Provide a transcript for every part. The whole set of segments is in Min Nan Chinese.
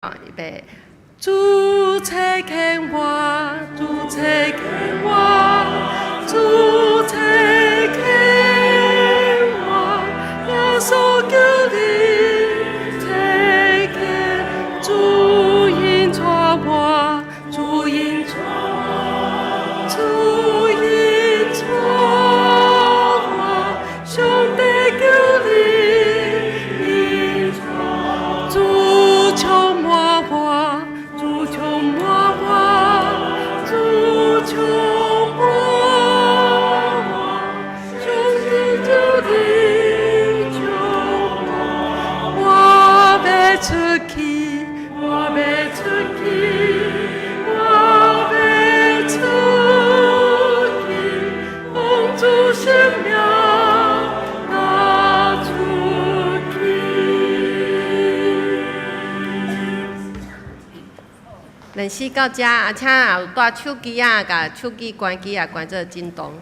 預備，主差遣我，主差遣我，主差遣我，耶穌求你差遣，主引帶我，主引帶我，主引帶我，上帝求你引帶，主充滿我，主充滿我，主充滿我，上帝求你充滿我，欲出去，我欲出去，我欲出去，奉主聖名踏出去。練習到遮，啊，請也有帶手機仔，共手機關機啊，關做震動。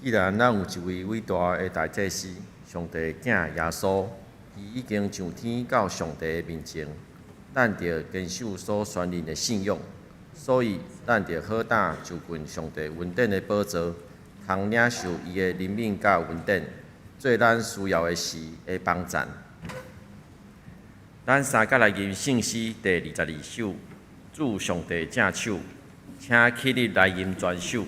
既然咱有一位偉大的大祭司，上帝的囝耶穌，伊已經上天到上帝的面前，咱著堅守所宣認的信仰。所以，咱著好膽就近上帝恩典的寶座，通領受伊的憐憫佮恩典，做咱需要的時的幫贊。咱三佮來吟聖詩第22首，主上帝正手，請起立來吟全首。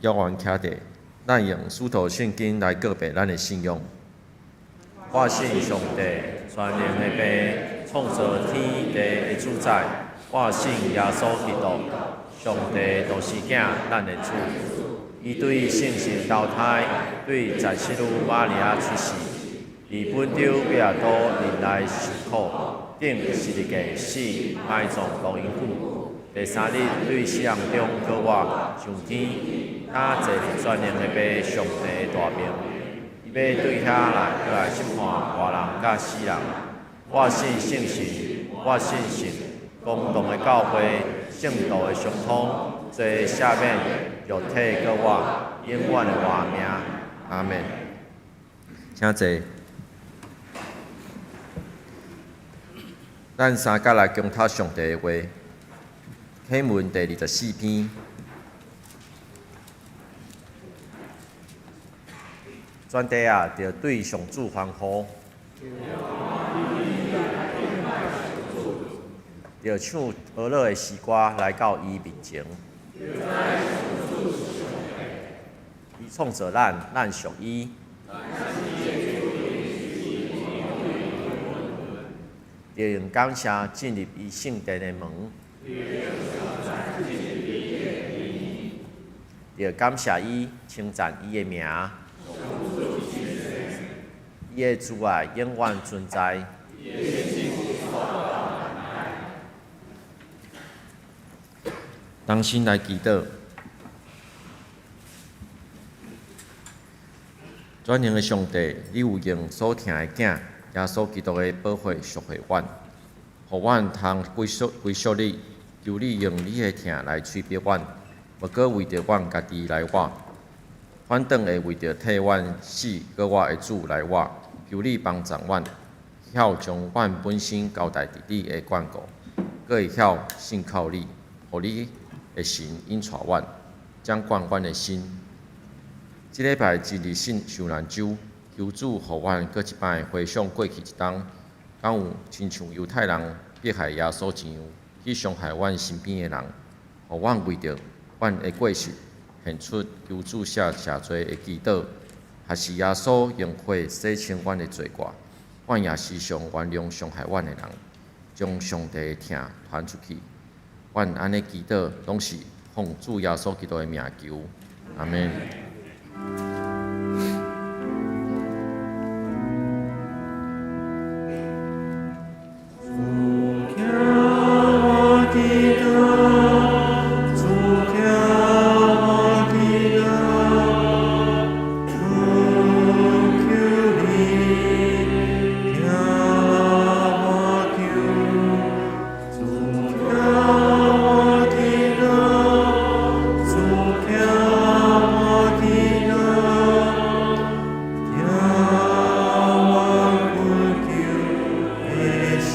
約翰徛地，咱用使徒信經來告白咱的信仰。我信上帝，全能的父，創造天地的主宰。我信耶穌基督，上帝獨生囝，咱的主。伊對聖神投胎，對十七女瑪利亞出世，佇本丟彼拉多忍耐受苦，釘十字架死，埋葬偌永久。第三日對死人中復活，上天，搭坐佇全能的父上帝的大爿。伊欲對遐來，閣來審判活人佮死人。我信聖神，我信聖公同的教會，聖徒的相通，罪赦免，肉體復活，永遠的活命。阿們。請坐。咱三佮來恭讀上帝的話，啟文第24篇。全地啊，著對上主歡呼，著唱和樂的詩歌來到伊面前。伊創造咱，咱屬伊。著用感謝進入伊聖殿的門。著感謝伊，稱讚伊的名。伊的慈愛永遠存在。同心來祈禱。全能的上帝，你有用所疼的囝耶穌基督的寶血贖回阮，予阮通歸屬你。求你用你的疼來催逼阮，毋過為著阮家己來活，反轉會為著替阮死閣活的主來活。求你幫助阮，曉將阮本身交代佇你的管顧，閣會曉信靠你，予你的神引帶阮，掌管阮的心。這禮拜進入聖受難週，求主予阮閣一擺回想過去一冬，敢有親像猶太人迫害耶穌一樣，去傷害阮身邊的人，予阮為著阮的過失獻出求主赦罪的祈禱，抑是耶穌用血洗清阮的罪過，阮也時常原諒傷害阮的人，將上帝的疼傳出去。阮按呢祈禱，攏是奉主耶穌基督的名求，阿們。主聽我祈禱，主聽我祈禱，懇求你聽我求。主聽我祈禱，主聽我祈禱，聽我懇求的聲。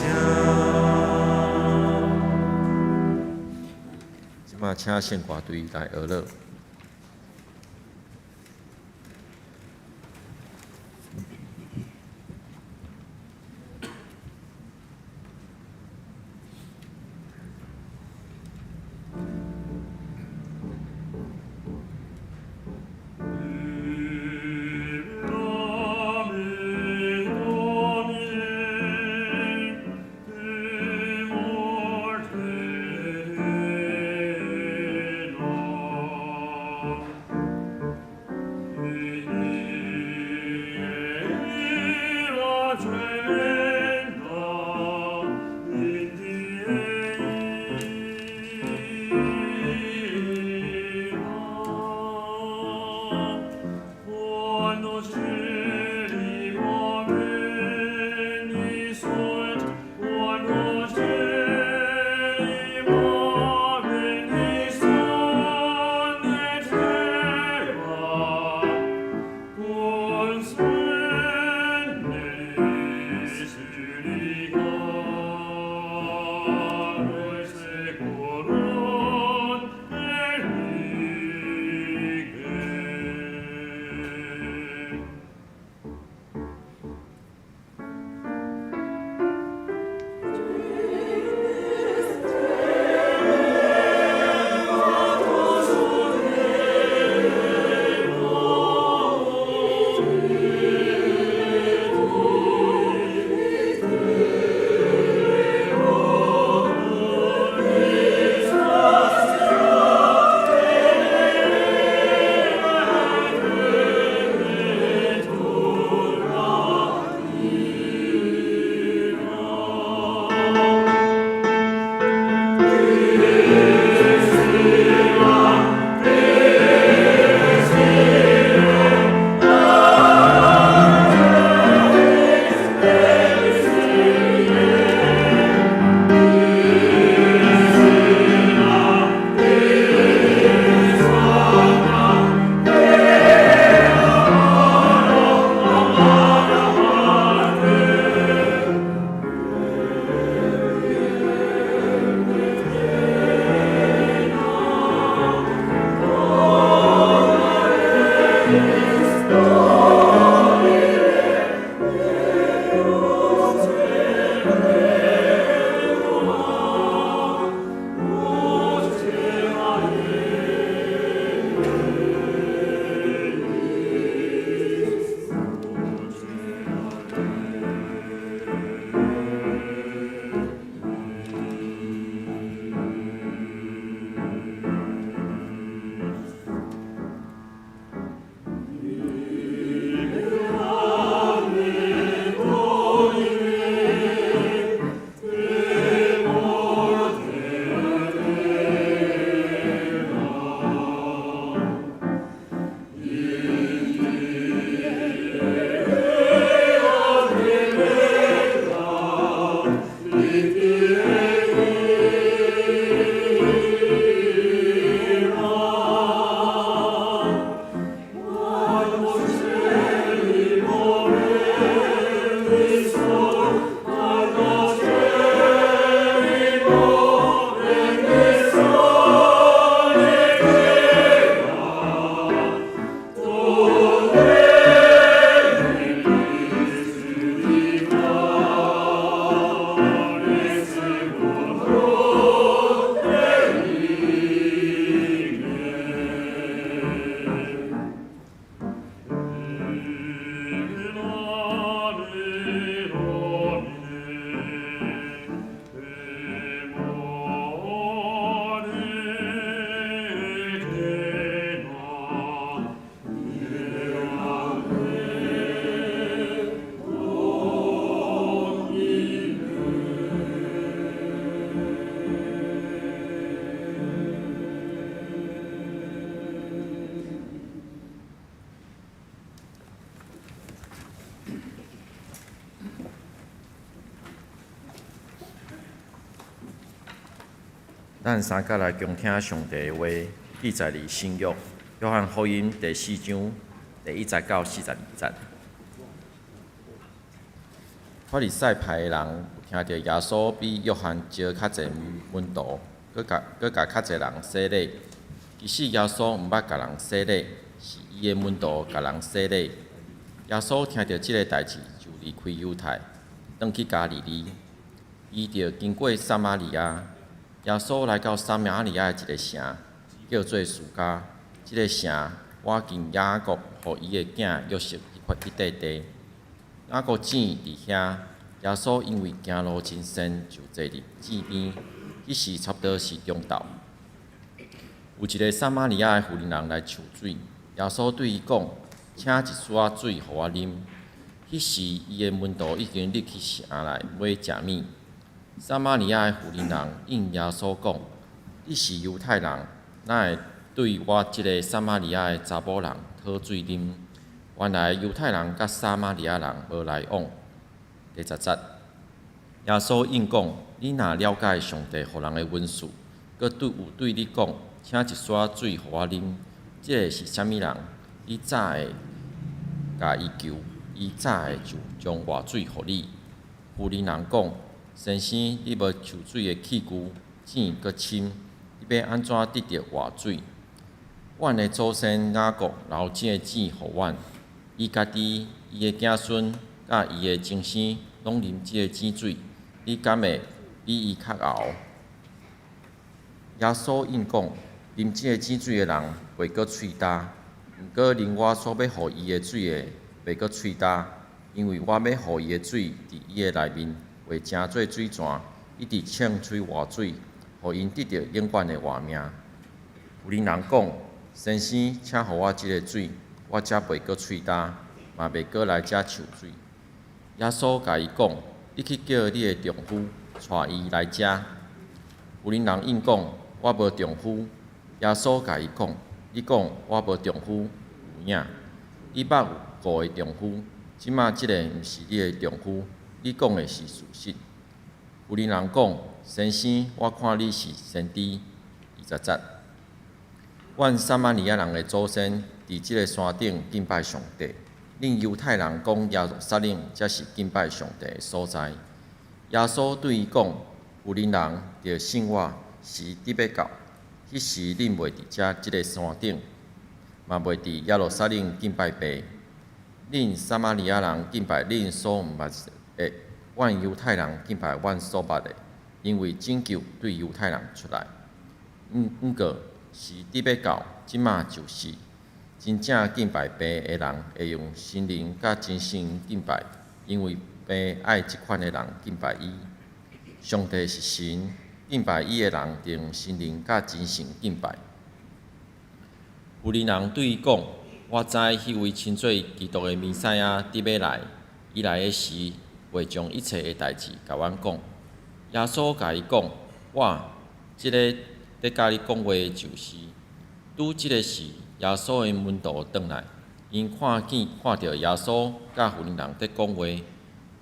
這馬請聖歌隊來學樂。咱三佮來恭聽上帝的話，記載佇新約約翰福音第四章第一節到42節。法利賽派的人有聽著耶穌比約翰招較濟門徒，閣共較濟人洗禮。其實耶穌毋捌共人洗禮，是伊的門徒共人洗禮。耶穌聽著這个代誌，就離開猶太，轉去加利利。伊著經過撒瑪利亞。耶穌來到撒瑪利亞的一个城，叫做書迦。這个城倚近雅各予伊的囝約瑟彼塊彼塊地。雅各井佇遐，耶穌因為行路真跣，就坐佇井邊。彼時差不多是中晝。有一个撒瑪利亞的婦人來抽水，耶穌對伊講：“請一撮仔水予我啉。”彼時伊的門徒已經入去城內買食物。撒瑪利亞的婦人應耶穌講：“你是猶太人，哪會對我這个撒瑪利亞的查某人討水啉？”原來猶太人佮撒瑪利亞人無來往。第10節，耶穌應講：“你若了解上帝予人的恩賜，閣對有對你講，請一撮仔水予我啉，這个是啥物人？你早會共伊求，伊早會就將活水予你。”婦人講：“先生，你無抽水的器具，井閣深，你欲按怎得著活水？阮的祖先雅各留這个井予阮，伊家己、伊的子孫佮伊的牲畜攏啉這个井水，你敢會比伊較敖？”耶穌應講：“啉這个井水的人袂閣喙焦，毋過啉我所欲予伊的水的，袂閣喙焦，因為我欲予伊的水佇伊的內面會成做水泉，一直衝出活水，予𪜶得著永遠的活命。”婦人講：“先生，請予我這个水，我才袂閣喙焦，嘛袂閣來遮抽水。”耶穌共伊講：“你去叫你的丈夫，帶伊來遮。”婦人應講：“我無丈夫。”耶穌共伊講：“你講我無丈夫有影，你捌有五个丈夫，這馬這个毋是你的丈夫，你講的是事實。”婦人講：“先生，我看你是先知。”20節，阮撒瑪利亞人的祖先佇這个山頂敬拜上帝，恁猶太人講耶路撒冷才是敬拜上帝的所在。耶穌對伊講：“婦人，著信我，時佇欲到，彼時恁袂佇遮這个山頂，嘛袂佇耶路撒冷敬拜父。恁撒瑪利亞人敬拜恁所毋捌的，阮猶太人敬拜阮所捌的，因為拯救對猶太人出來。毋過時佇欲到，這馬就是，真正敬拜父的人會用聖靈佮真誠敬拜，因為父愛這款的人敬拜伊。上帝是神，敬拜伊的人著用聖靈佮真誠敬拜。”婦人對伊講：“我知彼位稱做基督的彌賽亞佇欲來，伊來的時，會將一切的代誌共阮講。”耶穌共伊講：“我這个佇佮你講話的就是。”拄這个時，耶穌的門徒轉來，𪜶看著耶穌佮婦人佇講話，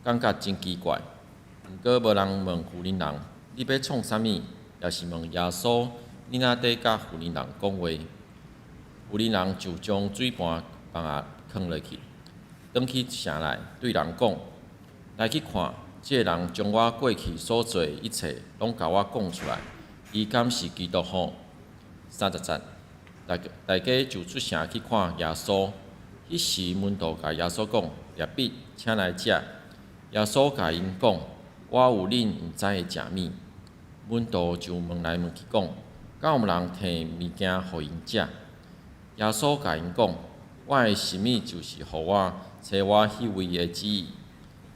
感覺真奇怪。毋過無人問婦人：“你欲創啥物？”抑是問耶穌：“你哪佇佮婦人講話？”婦人就將水盤放仔囥落去，轉去城內對人講：“來去看，這个人將我過去所做的一切攏共我講出來，伊敢是基督吼？”30節，大家就出城去看耶穌。彼時門徒共耶穌講：“拉比，請來食。”耶穌共𪜶講：“我有恁毋知的食物。”門徒就問來問去講：“敢有人提物件予𪜶食？”耶穌共𪜶講：“我的食物就是予我差我彼位的旨意，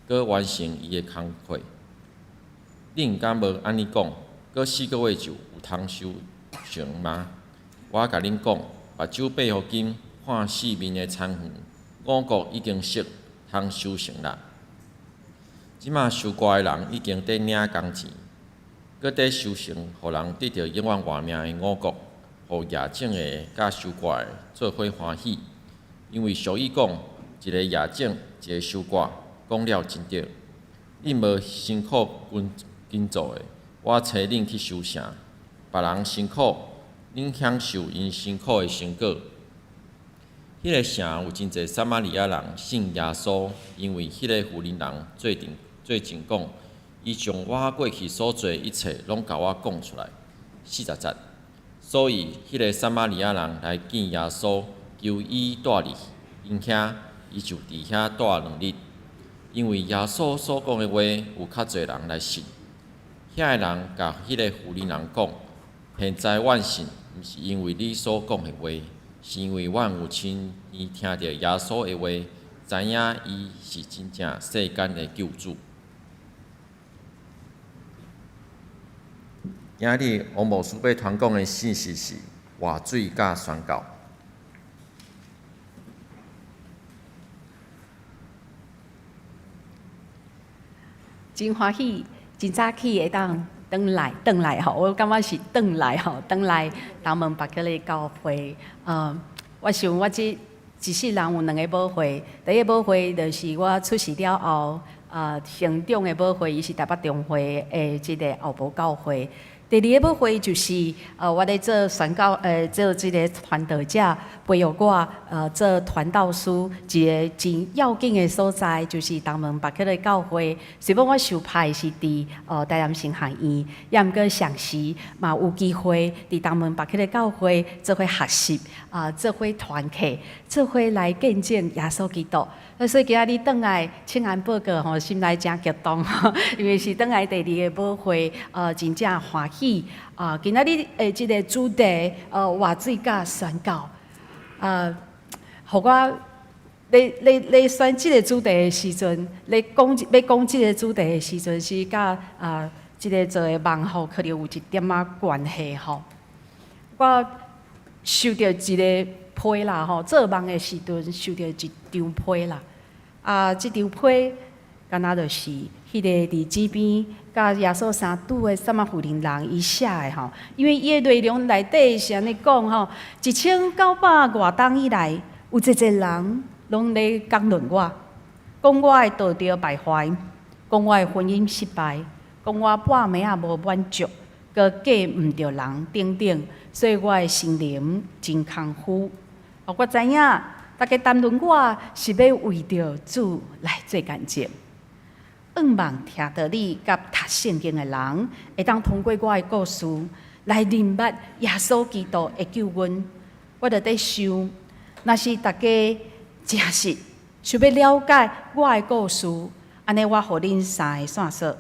閣完成伊的工課。恁敢無按呢講：閣四个月就有通收成嗎？我共恁講，目睭擘予金，看四面的田園，五穀已經熟，通收成啦。這馬收割的人已經佇領工錢，閣佇收成，予人得著永遠活命的五穀，予夯種的佮收割的做伙歡喜。因為俗語講：一个夯種，一个收割，講了真對。恁無辛苦勤做的，我差恁去收成。”別人辛苦，恁享受𪜶辛苦的成果。彼个城有真濟撒瑪利亞人信耶穌，因為彼个婦人做證講，伊將我過去所做一切攏共我講出來。40節，所以彼个撒瑪利亞人來見耶穌，求伊蹛佇𪜶遐，伊就佇遐蹛2日。因為耶穌所講的話，有較濟人來信。遐个人共彼个婦人講：現在阮信，毋是因為你所講的話，是因為阮有親耳聽著耶穌的話，知影伊是真正世間的救主。今日王牧師欲傳講的信息是活水佮宣教。真歡喜，真早起會當轉來轉來吼，我感覺是轉來吼，轉來東門北克的教會。我想我這一世人有兩个母會，第一个母會就是我出世了後，成長的母會，伊是台北中會的這个後埔教會。第二个母會就是，我咧做宣教，做這个傳道者，培育我，做傳道師一个真要緊的所在，就是東門北克的教會。雖然我受派是佇台南神學院，也毋過上時嘛有機會佇東門北克的教會做伙學習，做伙團契，做伙來見證耶穌基督。所以今仔日轉來請安報告吼，心內誠激動，因為是轉來第二个母會，真正歡喜。今仔日的這个主題，活水佮宣教，予我咧選這个主題的時陣，咧講欲講這个主題的時陣，是佮這个做的夢吼，可能有一點仔關係吼。我收著一个批啦吼，做夢的時陣收著一張批啦。這張批敢若就是彼个佇井邊佮耶穌相拄的撒瑪婦人伊寫的吼，因為伊的內容內底是按呢講吼，1900外冬以來，有濟濟人攏咧講論我，講我的道德敗壞，講我的婚姻失敗，講我半暝仔無滿足，閣嫁毋著人等等，所以我的心靈真空虛。我知影。大家談論我是欲為著主來做見證，向望聽著你佮讀聖經的人，會當通過我的故事來認捌耶穌基督的救恩。我就佇想，若是大家誠實想欲了解我的故事，按呢我予恁三个線索。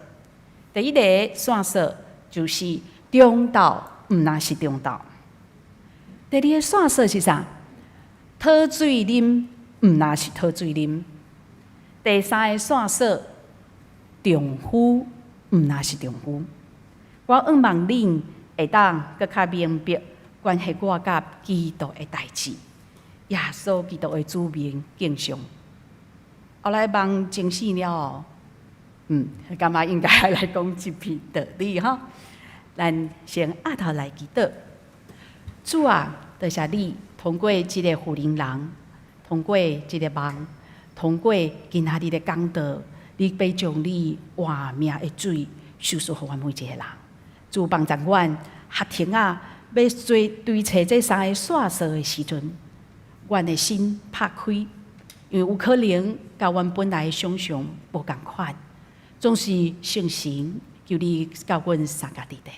第一个線索就是中道，毋若是中道。第二个線索是啥？討水啉，毋若是討水啉。第三个線索，丈夫毋若是丈夫。我向望恁會當閣較明白關係我佮基督的代誌，耶穌基督的主名敬上。後來夢驚醒了後，感覺應該來講這篇道理吼。咱先押頭來祈禱，主啊，多謝你。通過這個婦人，通過這个夢，通過今仔日的講道，你欲將你活命的水輸送予阮每一个人。主幫助阮學停仔，欲做追揣這三个線索的時陣，阮的心拍開，因為有可能佮阮本來的想像無仝款，總是聖神求你佮阮相佮佇咧，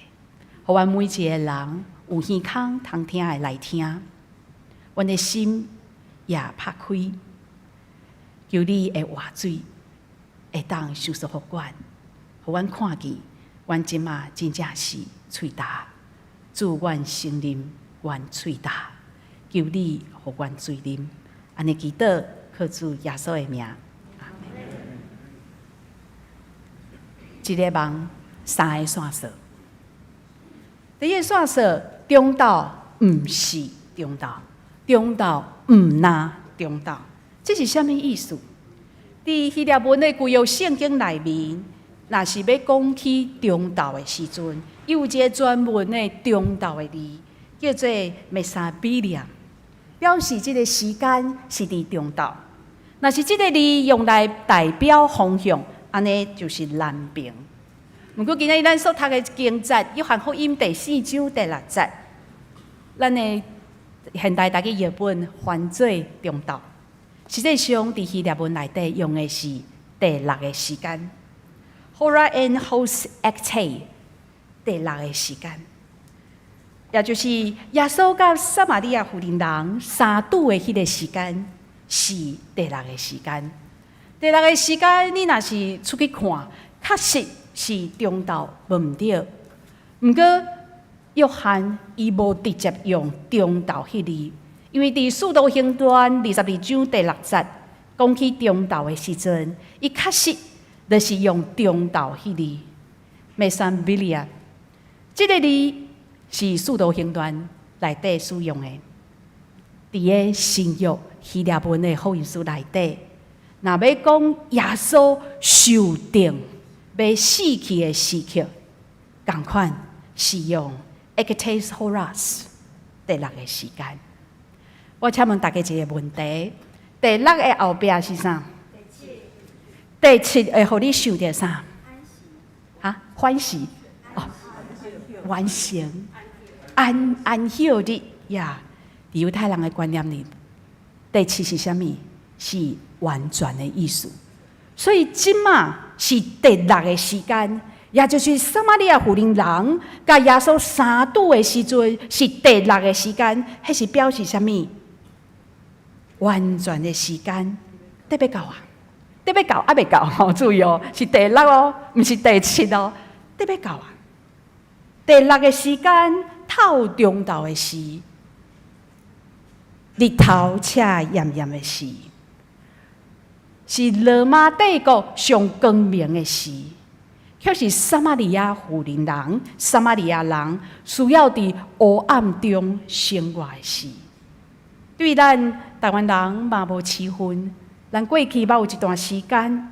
予阮每一个人有耳孔通聽的來聽。阮的心也拍開，求你的活水會當輸送予阮，予阮看見，阮這馬真正是喙焦。主，阮承認阮喙焦，求你予阮水啉。按呢祈禱，靠主耶穌的名。阿們。一个夢，三个線索。第一个線索，中道毋是中道。中道毋若中道，這是啥物意思？佇希臘文的舊約聖經內面，若是欲講起中道的時陣，伊有一个專門的中道的字，叫做 mesobelia，表示這个時間是佇中道。若是這个字用來代表方向，按呢就是南邊。毋過今仔日咱所讀的經節，約翰福音第四章第六節，咱的現代台語譯本翻做中晝。實際上，佇希臘文內底用的是第六个時間，hora en hos ecte，第六个時間，也就是耶穌佮撒瑪利亞婦人人相拄的彼个時間，是第六个時間。第六个時間，你若是出去看，確實是中晝，無毋對。毋過約翰伊無直接用中晝彼字，因為佇使徒行傳22章第六節講起中晝的時陣，伊確實就是用中晝彼字。Mesamvria，這个字是使徒行傳內底使用的。佇个新約希臘文的福音書內底，若欲講耶穌受釘欲死去的時刻，仝款是用 ectes horas 第六个時間。我請問大家一个問題：第六个後壁是啥？第七會予你想著啥？哈？歡喜哦，完成安安息日呀。猶太人的觀念裡，第七是啥物？是完全的意思。所以這馬是第六个時間，也就是撒瑪利亞婦人人佮耶穌相拄的時陣，是第六个時間，彼是表示啥物？完全的時間，得欲到啊！得欲到，猶未到吼，注意哦，是第六哦，毋是第七哦，得欲到啊！第六个時間，透中晝的時，日頭赤炎炎的時，是羅馬帝國上光明的時，卻是撒瑪利亞婦人人、撒瑪利亞人需要佇黑暗中生活的時。對咱台灣人嘛無區分，咱過去捌有一段時間，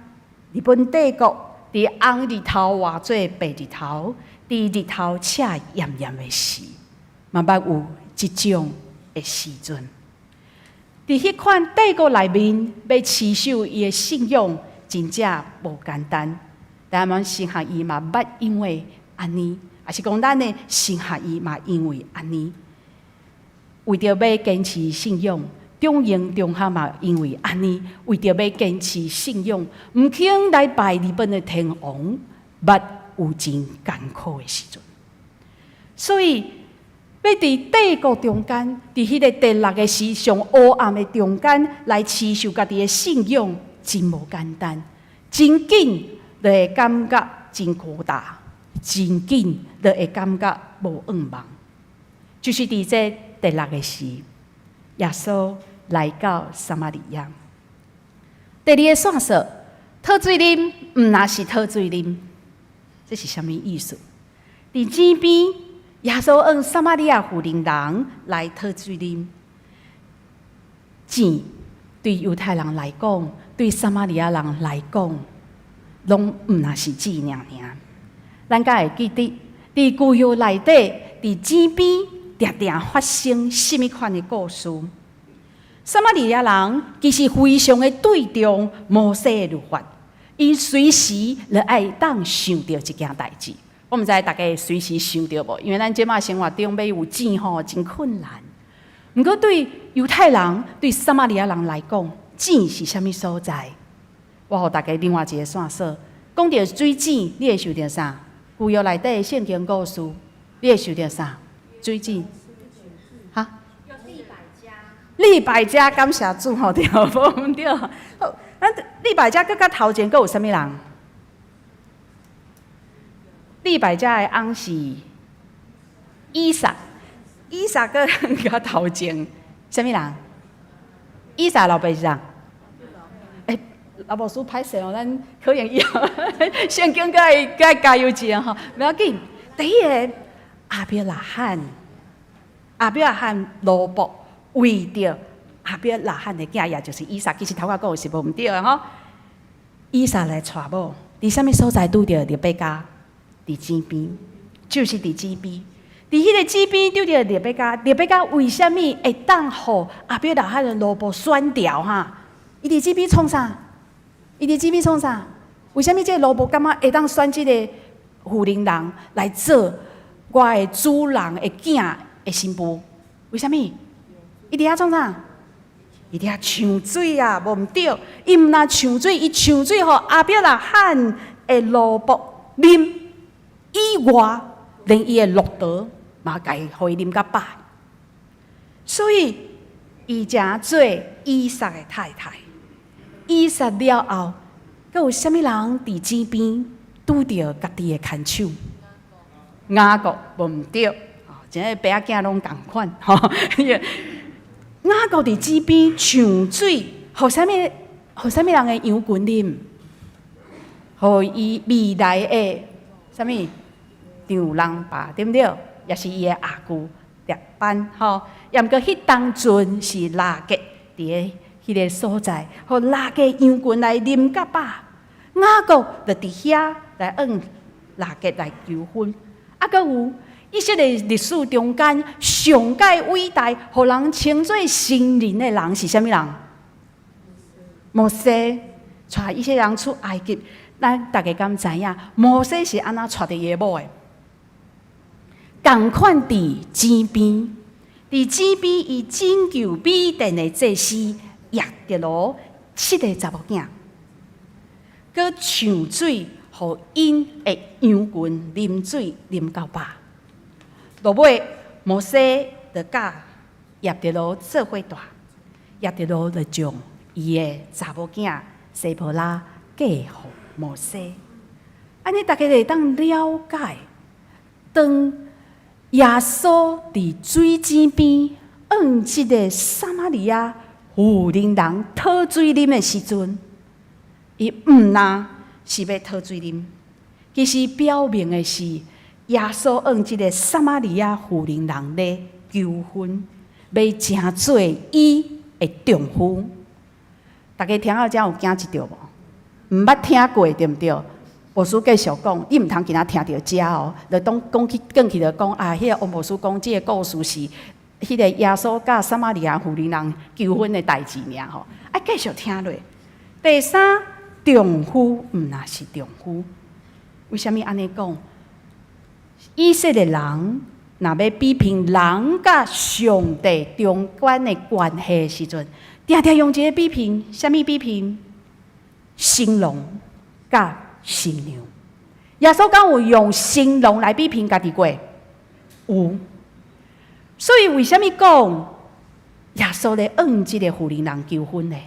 日本帝國佇紅日頭換做白日頭，佇日頭赤炎炎的時，嘛捌有這種的時陣。佇彼款帝國內面，欲持守伊的信仰，真正無簡單。台灣神學院嘛捌因為按呢，抑是講咱的神學院嘛因為按呢，為著欲堅持信仰，中英中學嘛因為按呢，為著欲堅持信仰，毋肯來拜日本的天皇，捌有真艱苦的時陣。所以，欲佇帝國中間，佇彼个第六个時上黑暗的中間來持守家己的信仰，真無簡單，真緊就會感覺真孤單，真緊就會感覺無向望。就是佇這第六個時，耶穌來到撒瑪利亞。第二个線索，討水啉，毋若是討水啉，這是啥物意思？佇井邊，耶穌向撒瑪利亞婦人人來討水啉。井對猶太人來講，對撒瑪利亞人來講，攏毋若是井爾爾。咱敢會記得，佇舊約內底，佇井邊定定發生啥物款的故事？撒瑪利亞人其實非常的對重摩西的律法，𪜶隨時就愛當想著這件代誌。我毋知大家隨時想著無？因為咱這馬生活中欲有井吼，真困難。毋過對猶太人、對撒瑪利亞人來講，井是啥物所在？我予大家另外一个線索，講著水井，你會想著啥？舊約內底的聖經故事，你會想著啥？水井？哈？利百加，感謝主吼，對無？對。好，咱利百加閣較頭前閣有啥物人？利百加的翁是以撒，以撒閣較頭前，啥物人？以撒老爸是啥？欸，老牧師歹勢哦，咱可能以後聖經閣愛閣愛加油一下吼，無要緊。第一个亞伯拉罕，亞伯拉罕奴僕為著亞伯拉罕的囝，也就是以撒，其實頭仔講的是無毋對的吼。以撒來娶某，佇啥物所在拄著利百加？佇井邊，就是佇井邊。佇彼个井邊拄著利百加，利百加為啥物會當予亞伯拉罕的奴僕選著哈？伊佇井邊創啥？伊佇井邊創啥？為啥物這个奴僕感覺會當選這个婦人人來做我的主人的囝的新婦？為啥物？伊佇遐創啥？伊佇遐搶水啊，無毋對。伊毋但搶水，伊搶水予亞伯拉罕的奴僕啉以外，連伊的駱駝嘛，共伊予伊啉甲飽。所以，伊成做以撒的太太。以撒了後，閣有啥物人佇井邊拄著家己的牽手？雅各無毋對，哦，這個爸仔囝攏仝款，吼。雅各佇井邊搶水，予啥物？予啥物人的羊群啉？予伊未來的啥物丈人爸，對毋對？也是伊的阿舅拉班，吼。也毋過彼當陣是拉結佇个彼个所在，予拉結羊群來啉甲飽。雅各就佇遐來向拉結來求婚。啊，閣有以色列歷史中間上蓋偉大，予人稱做聖人的人是啥物人？摩西帶以色列人出埃及，咱大家敢知影？摩西是按怎娶著伊的某的？仝款佇井邊，佇井邊伊拯救米甸的祭司葉忒羅七个查某囝，閣搶水，予𪜶的羊群啉水啉到飽。落尾摩西就佮葉忒羅做伙蹛，葉忒羅就將伊的查某囝西婆拉嫁予摩西。按呢，大家會當了解，當耶穌佇水井邊向這个撒瑪利亞婦人人討水啉的時陣，伊毋但是欲討水啉，其實表明的是耶穌向這个撒瑪利亞婦人人咧求婚，欲成做伊的丈夫。大家聽到遮有驚一著無？毋捌聽過對毋對？牧師繼續講，你毋通今仔聽著遮哦，就當講去轉去就講啊，彼個王牧師講這个故事是彼个耶穌佮撒瑪利亞婦人人求婚的代誌爾吼。啊，繼續聽落。第三，丈夫毋若是丈夫，為啥物按呢講？以色列人若欲比評人佮上帝中間的關係時陣，定定用一個比評，啥物比評？新郎佮新娘。耶穌敢有用新郎來比評家己過？有。所以為啥物講耶穌咧向這個婦人人求婚呢？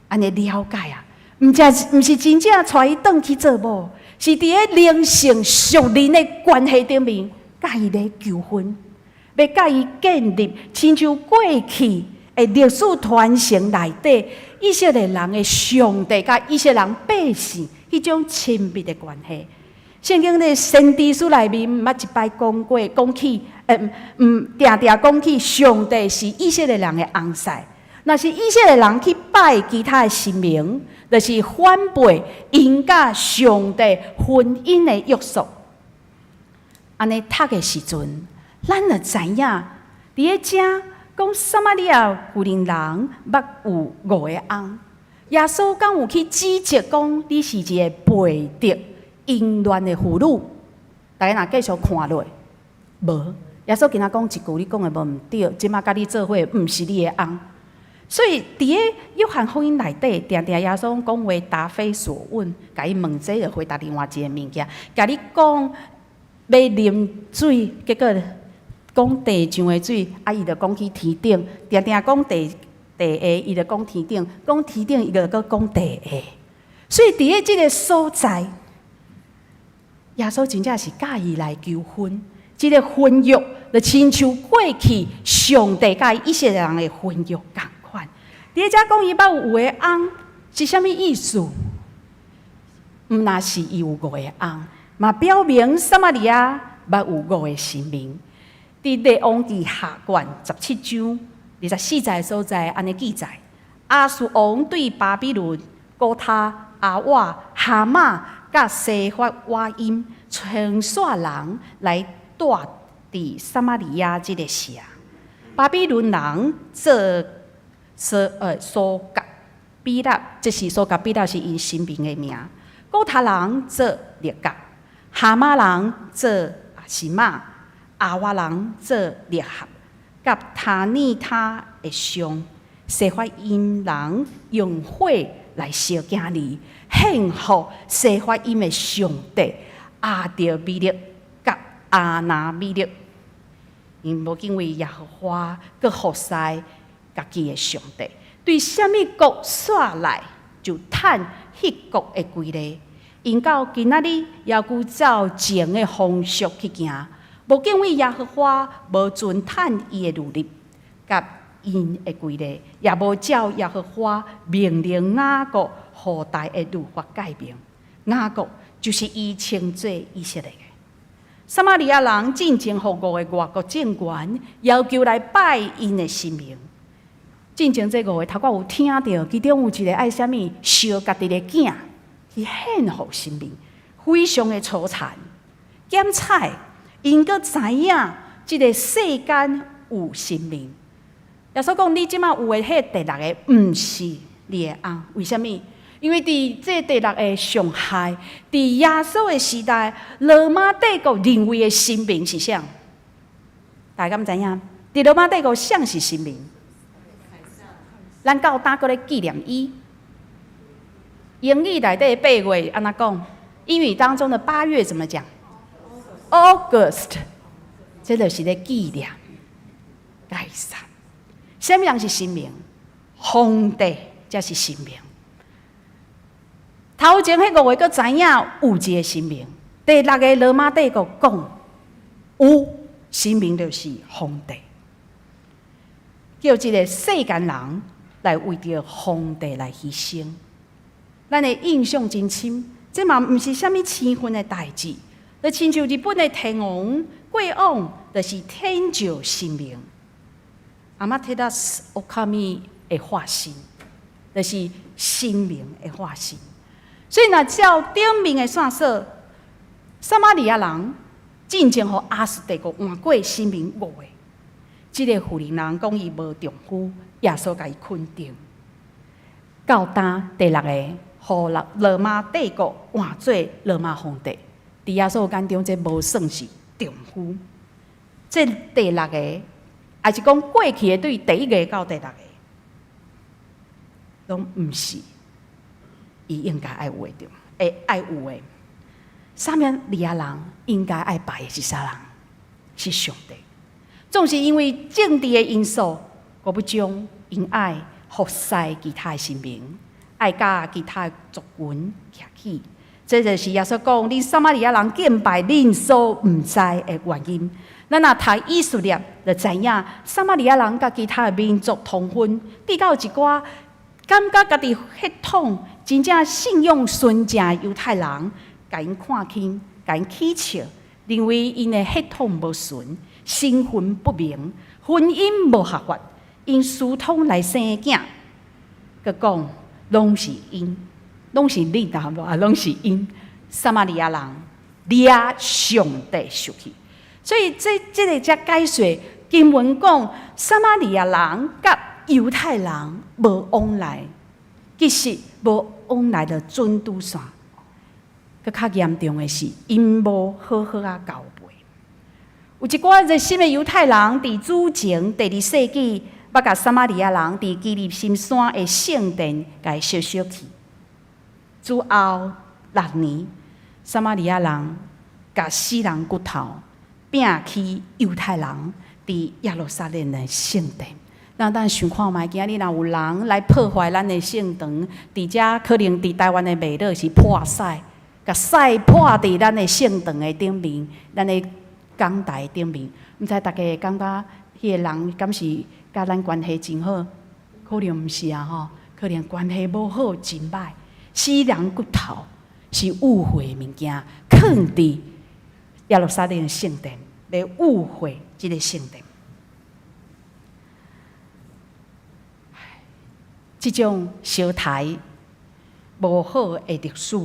按呢了解啊，毋是真正帶伊轉去做某，是佇个靈性屬靈的關係頂面，佮伊咧求婚，欲佮伊建立，親像過去的歷史傳承內底，以色列人的上帝佮以色列人百姓彼種親密的關係。聖經咧先知書內面毋捌一擺講過，講起，毋定定講起上帝是以色列人的翁婿。若是以色列人去拜其他的神明，就是反背𪜶佮上帝婚姻的約束。按呢讀的時陣，咱就知影，佇咧遮講撒瑪利亞婦人人捌有五個翁，耶穌敢有去指責講你是一个背德淫亂的婦女？大家若繼續看落，無。耶穌今仔講一句，你講的無毋對，這馬佮你做伙毋是你的翁。所以，佇个約翰福音內底，定定耶穌講話答非所問，共伊問這就回答另外一个物件。共你講欲啉水，結果講地上的水，啊，伊就講去天頂，定定講地地下，伊就講天頂，講天頂，伊就閣講地下。所以，佇个這个所在，耶穌真正是佮伊來求婚，這个婚約就親像過去上帝佮以色列人的婚約仝款。佇咧遮講伊捌有五個翁，是啥物意思？毋若是伊有五個翁，嘛表明撒瑪利亞捌有五個神明。佇列王記下卷17章24節所在，按呢記載：亞述王對巴比倫、古他、亞瓦、哈馬佮西法瓦音遷徙人來蹛佇撒瑪利亞這个城。巴比倫人做蘇格比納，這是蘇格比納是𪜶神明的名。古他人做列甲，哈馬人做示瑪，亞瓦人做勒合，佮他尼他的鄉，西法音人用火來燒囝兒，獻予西法音的上帝亞得米勒佮亞拿米勒。𪜶無敬畏耶和華，閣服侍家己的上帝。對啥物國煞來，就趁彼國的規例。𪜶到今仔日，猶閣照前的風俗去行，無敬畏耶和華，無遵趁伊的律例，佮𪜶的規例，也無照耶和華命令雅各後代的律法誡命。雅各就是伊稱做以色列的。撒瑪利亞人進前予五个外國政權要求來拜𪜶的神明。進前這五个頭拄有聽著，其中有一个愛啥物燒家己的囝去獻予神明，非常的粗殘。檢採，𪜶閣知影這个世間有神明。耶穌講，你這馬有的彼第六个，毋是你的翁。為啥物？因為佇這第六个上害，佇耶穌的時代，羅馬帝國認為的神明是啥？大家敢知影？佇羅馬帝國，啥是神明？咱到今閣咧紀念伊。英語內底八月按怎講？英語當中的八月怎麼講？August，這就是咧紀念凱撒。啥物人是神明？皇帝才是神明。頭前彼五个閣知影有一个神明，第六个羅馬帝國講有神明就是皇帝，叫這个世間人來為著皇帝來犧牲。咱的印象真深，這嘛毋是啥物生分的代誌，就親像日本的天皇過往，就是天照神明，阿馬提達斯奧卡米的化身，就是神明的化身。所以，若照頂面的線索，撒瑪利亞人進前予亞述帝國換過神明五个，這個婦人人講伊無丈夫，耶穌共伊肯定。到今第六個，予羅羅馬帝國換做羅馬皇帝，佇耶穌眼中，這無算是丈夫。這第六個，抑是講過去的對第一个到第六个，攏毋是伊應該愛有的著，會愛有的。撒瑪利亞人應該愛拜的是啥人？是上帝。總是因為政治的因素，閣欲將𪜶愛服侍其他的神明，愛佮其他的族群徛起。這就是耶穌講，恁撒瑪利亞人敬拜恁所毋知的原因。咱若讀以斯帖，就知影撒瑪利亞人佮其他的民族通婚，締到一寡感覺家己血統真正信仰純正猶太人，共𪜶看輕，共𪜶起笑，認為𪜶的血統無純，身份不明，婚姻無合法，𪜶私通來生囝，閣講攏是𪜶，攏是恁啊，無啊，攏是𪜶撒瑪利亞人掠上帝受氣，所以這這个才解說經文講撒瑪利亞人佮猶太人無往來，其實無往來的準拄線。閣較嚴重的是，𪜶無好好仔交配。有一寡熱心的猶太人，佇主前第二世紀，捌共撒瑪利亞人佇基利心山的聖殿共燒燒去。之後六年，撒瑪利亞人共死人骨頭摒去猶太人佇耶路撒冷的聖殿。咱咱想看覓，今仔日若有人來破壞咱的聖堂，佇遮可能佇台灣的袂落是潑屎，共屎潑佇咱的聖堂的頂面，咱的講台頂面，毋知大家會感覺彼个人敢是佮咱關係真好？可能毋是啊吼，可能關係無好，真歹。死人骨頭是污穢的物件，囥佇耶路撒冷的聖殿，來污穢這个聖殿。這種相刣無好的歷史，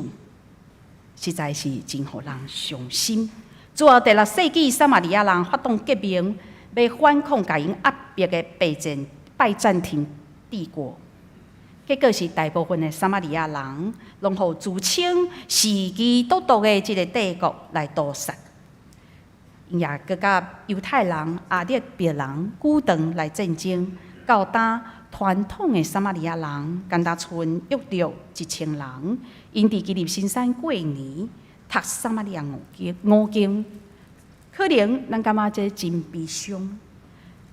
實在是真予人傷心。之後第六世紀，撒瑪利亞人發動革命，欲反抗共𪜶壓迫的拜占拜占庭帝國。結果是大部分的撒瑪利亞人，攏予自稱是基督徒的這个帝國來屠殺。𪜶也閣佮猶太人、阿拉伯人鼓動來戰爭。到今傳統的撒瑪利亞人，敢若賰約略1000人，𪜶佇基立新山過年，讀撒瑪利亞五經。五經可能咱感覺這真悲傷。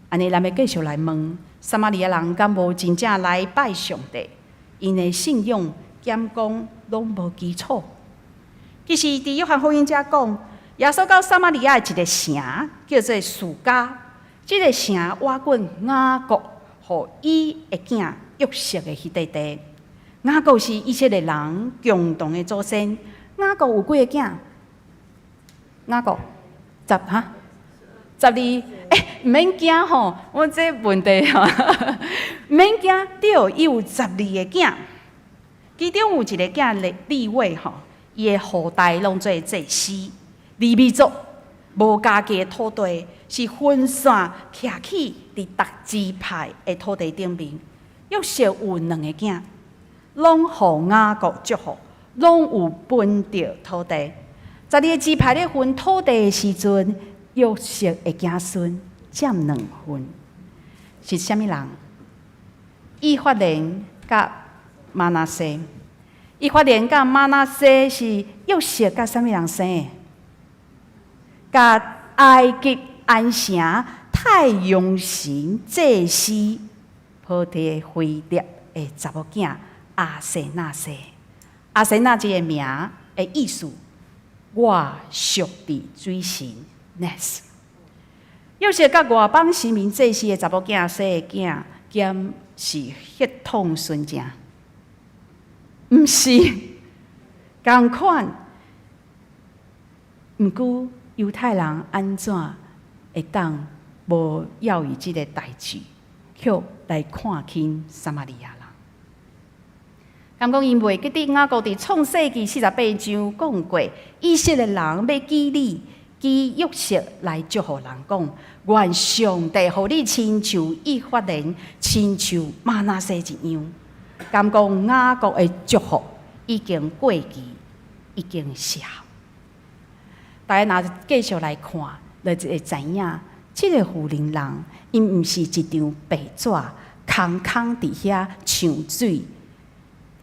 按呢，咱欲繼續來問：撒瑪利亞人敢無真正來拜上帝？𪜶的信仰敢講攏無基礎。其實，佇約翰福音遮講，耶穌到撒瑪利亞的一个城，叫做士迦。這个城倚近雅各予伊的囝約瑟的彼塊地。雅各是以色列人共同的祖先。雅各有幾个囝？雅各十哈？12，欸，毋免驚吼，我這問題吼，毋免驚，對，伊有12个囝，其中有一个囝利未吼，伊的後代攏做祭司，利未族無家己的土地，是分散徛起佇逐支派的土地頂面。約瑟有兩个囝，攏予雅各祝福，攏有分著土地。12个支派咧分土地的時陣，約瑟的子孫佔兩份，是啥物人？以法蓮佮瑪拿西。以法蓮佮瑪拿西是約瑟佮啥物人生的？佮埃及安城太陽神祭司波提非勒的查某囝阿西納生。阿西納這个名的意思，我屬佇水神 Nes。約瑟佮外邦神明祭司的查某囝生的囝，敢是血統純正？毋是，仝款。毋過猶太人按怎會當無要伊這个代誌，卻來看輕撒瑪利亞人？敢講𪜶袂記得雅各佇創世記48章講過，以色列人欲舉你，舉約瑟來祝福人講，願上帝予你親像以法蓮，親像瑪拿西一樣。敢講雅各的祝福已經過期，已經失效。大家若繼續來看，就會知影，這个婦人人，𪜶毋是一張白紙，空空佇遐搶水。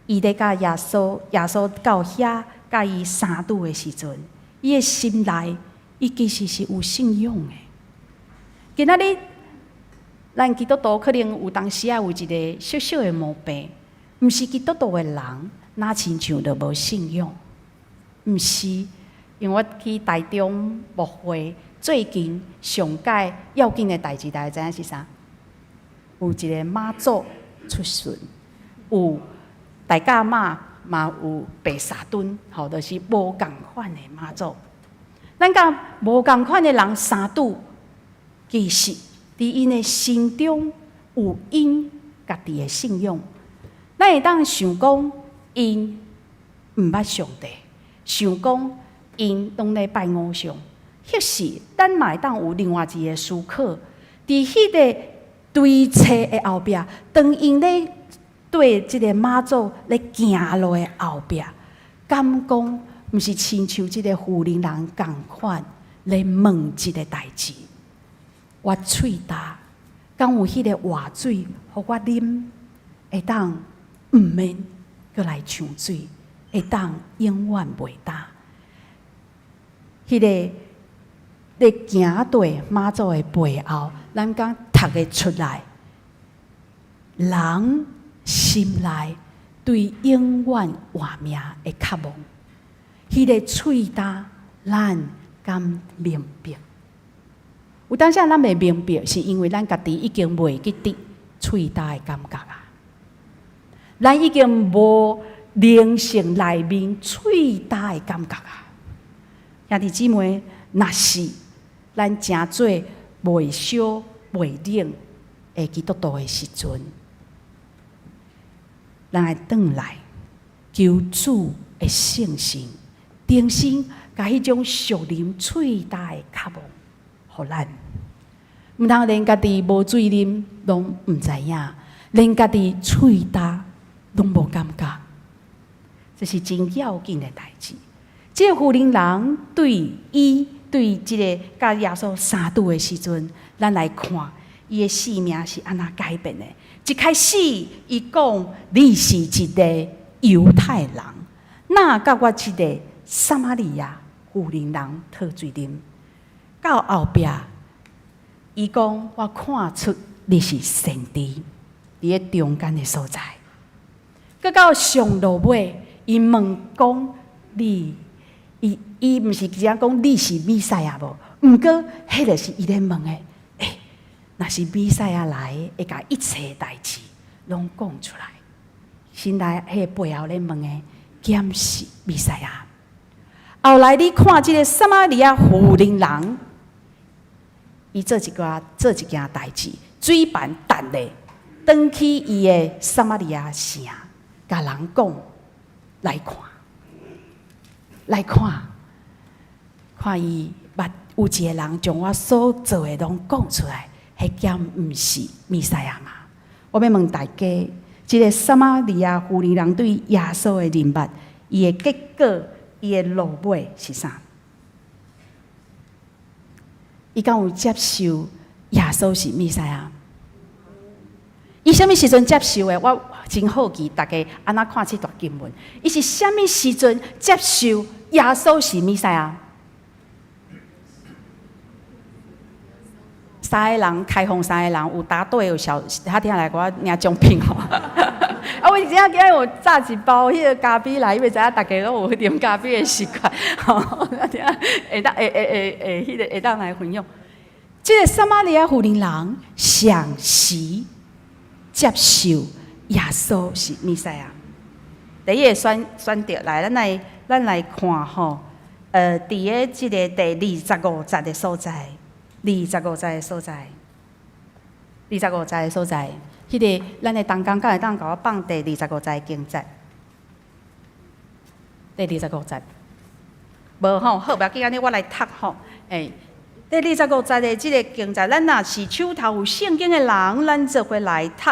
伊咧佮耶穌，耶穌到遐佮伊相拄的時陣，伊的心內，伊其實是有信仰的。今仔日，咱基督徒可能有當時仔有一个小小的毛病，毋是基督徒的人，若親像就無信仰？毋是，因為我去台中牧會，最近上蓋要緊的代誌，大家知影是啥？有一个媽祖出巡，有大甲媽嘛有白沙墩，吼，就是無仝款的媽祖。咱佮無仝款的人相拄，其實佇𪜶的心中有𪜶家己的信仰。咱會當想講，𪜶毋捌上帝，想講𪜶攏咧拜偶像，彼時咱嘛會當有另外一个思考，佇彼个堆冊的後壁，當𪜶咧對這个媽祖咧行路的後壁，敢講毋是親像這个婦人人仝款咧問這个代誌？我喙焦，敢有彼个活水，予我啉，會當毋免閣來搶水，會當永遠袂焦。彼个咧行對媽祖的背後，咱敢讀會出來，人心內對永遠活命的渴望，彼个喙焦，咱敢明白？有當時咱袂明白，是因為咱家己已經袂記得喙焦的感覺啊！咱已經無靈性內面喙焦的感覺啊！兄弟姊妹，若是咱誠做袂燒袂冷的基督徒的時陣，咱愛轉來求主的聖神，重新共彼種屬靈喙焦的渴望，予咱。毋通連家己無水啉攏毋知影，連家己喙焦攏無感覺，這是真要緊的代誌。這個婦人人對伊對這个佮耶穌相拄的時陣，咱來看伊的生命是按怎改變的。一開始伊講你是一个猶太人，哪佮我這个撒瑪利亞婦人人討水啉？到後壁，伊講我看出你是先知，佇咧中間的所在。閣到上落尾，伊問講你，伊伊毋是直接講你是彌賽亞無？毋過，彼个是伊咧問的。欸，若是彌賽亞來，會共一切代誌攏講出來。先來，彼个背後咧問的，敢是彌賽亞？後來你看這个撒瑪利亞婦人人，伊做一個做一件代誌，水盤擲咧，轉去伊的撒瑪利亞城，共人講來看，來看，看伊捌有一个人將我所做的攏講出來，彼敢毋是彌賽亞嗎？我欲問大家，這个撒瑪利亞婦人人對耶穌的認捌，伊的結果，伊的落尾是啥？伊敢有接受耶穌是彌賽亞？伊啥物時陣接受的？我真好奇，大家按怎看這段經文？伊是啥物時陣接受耶穌是彌賽亞？三个人開放，三个人有答對，有小他聽來我領獎品吼。啊，我真正今日有炸一包彼个咖啡來，因為知影大家攏有啉咖啡的習慣，吼，聽會當會會會會彼个會當來分享。這个撒瑪利亞婦人人啥時接受耶穌是彌賽亞。第一个選選擇來，咱來看吼，佇咧這个第二十五節的所在，二十五節的所在，二十五節的所在，彼个咱的同工敢會當共我放第二十五節的經節？第二十五節，無吼，好，無要緊，按呢我來讀吼，欸，第二十五節的這个經節，咱若是手頭有聖經的人，咱做伙來讀。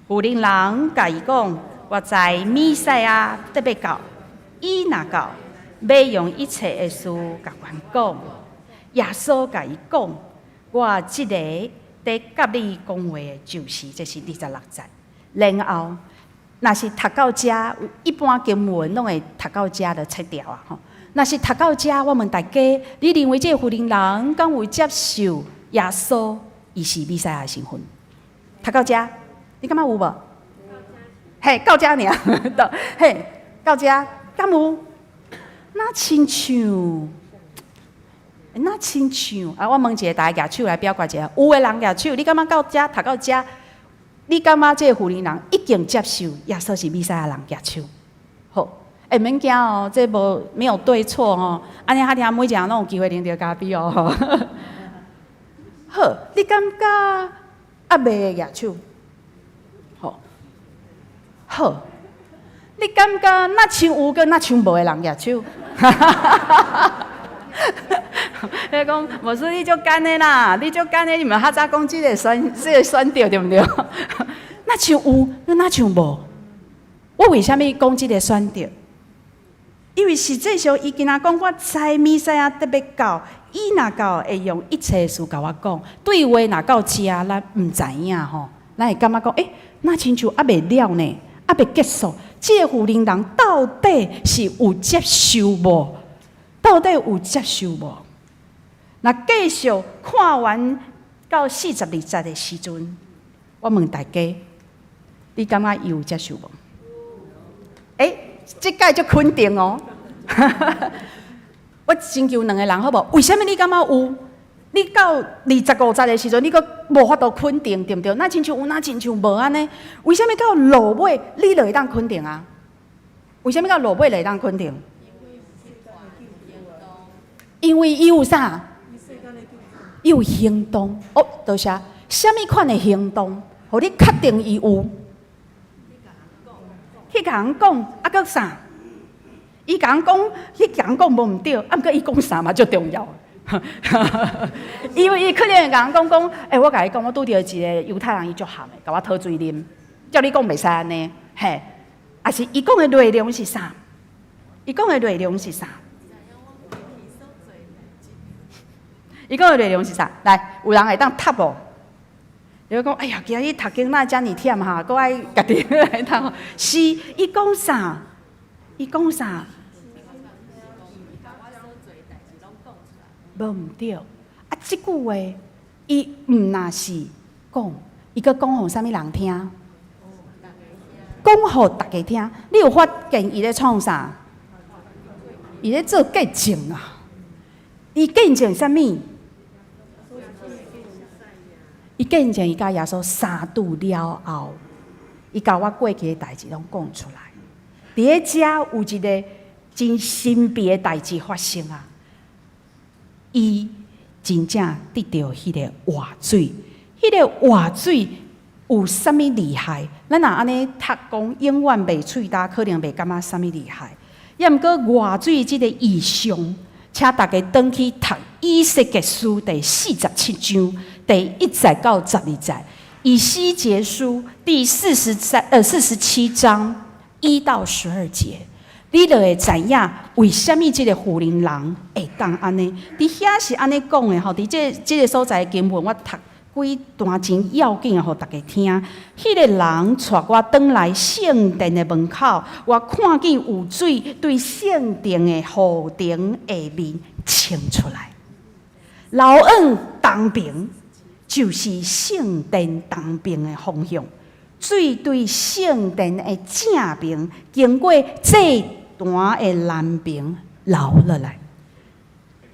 婦人人共伊講：我知彌賽亞得欲到，伊若到，欲用一切的事共阮講。耶穌共伊講：我這个佇佮你講話的，就是這是二十六節。然後，若是讀到遮，一般經文攏會讀到遮就切掉啊！吼，若是讀到遮，我問大家：你認為這个婦人人敢有接受耶穌伊是彌賽亞的身份？讀到遮，你感覺有無？嘿，到遮爾，嘿，到遮敢有？若親像？若親像？啊，我問一下，大家舉手來表決一下。有的人舉手，你感覺到遮讀到遮？你感覺這个婦人人已經接受耶穌是彌賽亞人舉手？好，欸，免驚哦，這無沒有對錯哦。按呢較聽每一个人攏有機會啉著咖啡哦。好，你感覺猶未的舉手？好，好，你感覺若像有閣若像無的人舉手？伊講，牧師你足簡的啦，你足簡的，你毋較早講這个選，這个選著對毋對？若像有，若像無。我為啥物講這个選擇？因為實際上，伊今仔講我知彌賽亞得欲到，伊若到會用一切事共我講。對話若到遮，咱毋知影吼，咱會感覺講，欸，若親像猶未了呢，猶未結束。這个婦人人到底是有接受無？到底有接受無？若繼續看完到42節的時陣，我問大家，你感覺伊有接受無？欸，這擺足肯定哦。我請求兩個人好無？為啥物你感覺有？你到二十五節的時陣，你閣無法度肯定，對毋對？若親像有，若親像無按呢？為啥物到落尾你就會當肯定啊？為啥物到落尾就會當肯定？因為伊有啥？伊有行動。哦，多謝。啥物款的行動，予你確定伊有？去共人講，啊，閣啥？伊共人講，去共人講無毋對，啊，毋過伊講啥嘛足重要。因為伊可能會共人講講，欸，我共你講，我拄著一个猶太人，伊足譀的，共我討水啉，照你講袂使按呢。嘿，抑是伊講的內容是啥？伊講的內容是啥？伊講的內容是啥？來，有人會當讀無？你講，哎呀，今日讀經哪遮爾忝哈，閣愛家己來讀。是，伊講啥？伊講啥？無毋對。啊，這句話，伊毋若是講，伊閣講予啥物人聽？講予逐家聽。你有發現伊咧創啥？伊咧做見證啊！伊見證啥物？伊見證伊佮耶穌相拄了後，伊共我過去的代誌攏講出來。佇咧遮有一个真神秘的代誌發生啊！伊真正得著彼个活水，彼个活水有啥物厲害？咱若按呢讀講，永遠袂喙焦，可能袂感覺啥物厲害。抑毋過活水這个異象，請大家轉去讀以西結書第47章第1節到12節，以西結書第4347章1到12節，你就會知影為啥物這个婦人人會當按呢？佇遐是按呢講的吼，佇這個所在的經文，我讀幾段真要緊的，予大家聽。彼个人帶我轉來聖殿的門口，我看見有水對聖殿的護頂下面衝出來，流往東邊，就是聖殿東邊的方向。水對聖殿的正邊，經過祭壇的南邊流落來。